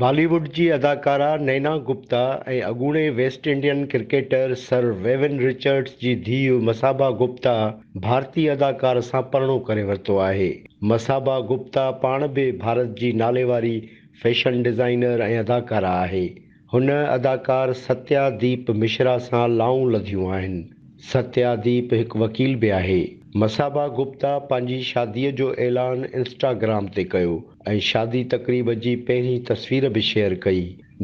بالي wood جي اداڪارا نينا گپتا ۽ اڳوڻي West Indian cricketer sir Vivian Richards جي ڌيء مسابا گپتا ڀارتي اداڪار سان پرڻو ڪري ورتو آهي. مسابا گپتا پاڻ به ڀارت جي ناليواري فيشن ڊزائنر ۽ اداڪارا آهي. هن اداڪار ستيا ديپ مشرا سان لائون لڌيون آهن. ستيا ديپ هڪ وڪيل به آهي. مسابا گپتا پنهنجي شاديء جو اعلان انسٽاگرام تي ڪيو ۽ شادي تقريب جي پهرين تصوير به شيئر ڪئي.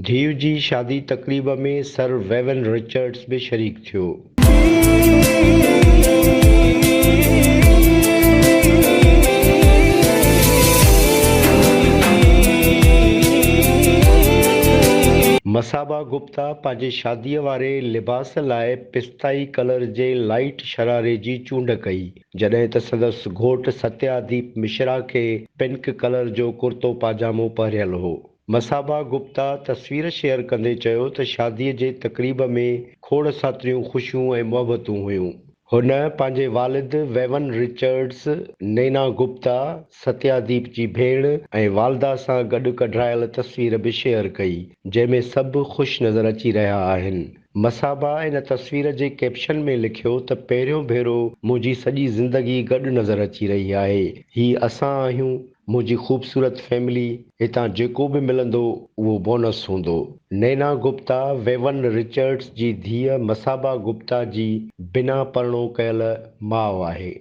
ڌيء جي شادي تقريب ۾ سر ويون رچرڊس به شريڪ ٿيو. مسابا گپتا پنهنجي شاديء واري لباس لاء پستائي ڪلر جي لائيٽ شراري جي چونڊ ڪئي، جڏهن ته سندس گهوٽ ستيا ديپ مشرا کي پنڪ ڪلر جو ڪرتو پاجامو پهريل هو. مسابا گپتا تصوير شيئر ڪندي چيو ته شادي جي تقريب ۾ کوڙ ساتريون خوشيون ۽ محبتون هيون. هن پنهنجي والد ويون رچرڊز، نينا گپتا، ستيا ديپ جي ڀيڻ ۽ والده سان گڏ ڪڍرايل تصوير به شيئر ڪئي، جنهن ۾ سڀ خوش نظر اچي رهيا آهن. مسابا ان تصوير جي ڪيپشن ۾ لکيو ته پهريون ڀيرو منهنجي سڄي زندگي گڏ نظر اچي رهي آهي، هي اسان آهيون، منهنجي خوبصورت فيملي، هتان جيڪو به ملندو اهو بونس هوندو. نينا گپتا ويون رچرڊس جي ڌيء مسابا گپتا جي بنا پرڻو ڪيل ماء آهي.